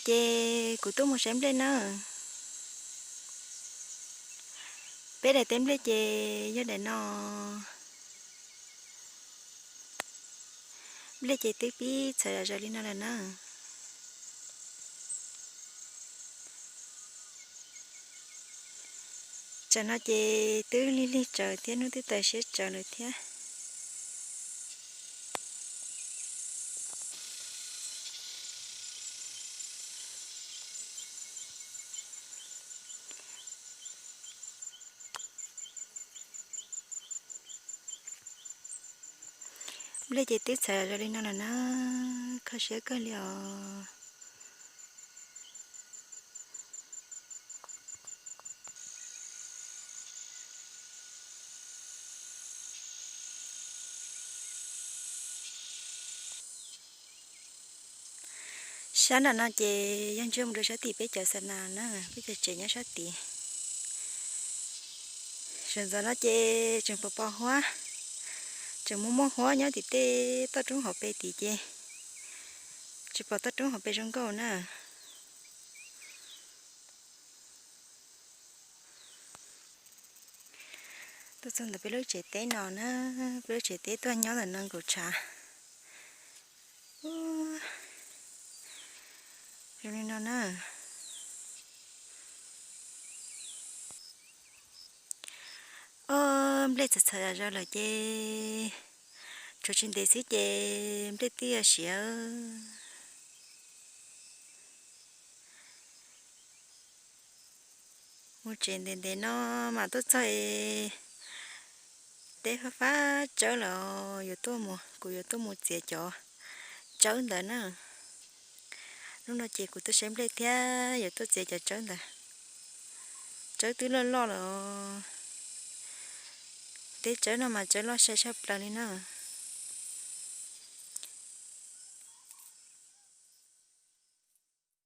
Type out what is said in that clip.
Ces kuv tuaj mus saib nplej na. Peb daim teb nplej ces yog daim no. Nplej ces twb pib txhawm zom zaws li no lawm na. Tsam no ces twb lig lig tsaws thiab, hnub twb taws siab tsaws lawm thiab. Nplej ces twb txhawm zom zaws li no lawm na, kho siab kawg li os. Sab nram no ces yog ntsia mus rau sab tim peb cov xa nas na, peb cov tsev nyob sab tid. Sawv ntxov no ces tseem pos pos huab, tseem muaj muaj huab nyob tim tej toj roob hauv pes tid ces tsis pom toj roob hauv pes zoo nkauj na. Tuaj txog ntawm peb lub tsev teb no na, peb lub tsev teb tuaj nyob ntawm no nkaus tshav. Zoo li no na. Ob, nplej txhawm txhawm zom zaws lawm ces tshuav tsis ntev xwb ces nplej twb yuav siav. Mus tsev ntev ntev no mas tuaj txog es teb fab fab tsawb lawm, yuav tuaj mus, kuv yuav tuaj mus txiav cov tsawb ntawd na. Hnub no ces kuv tuaj saib nplej thiab yuav tuaj txiav cov tsawb ntawd. Tsawb twb loj loj lawm. Teb tsawb no mas tsawb loj sai tshaj plaws li na.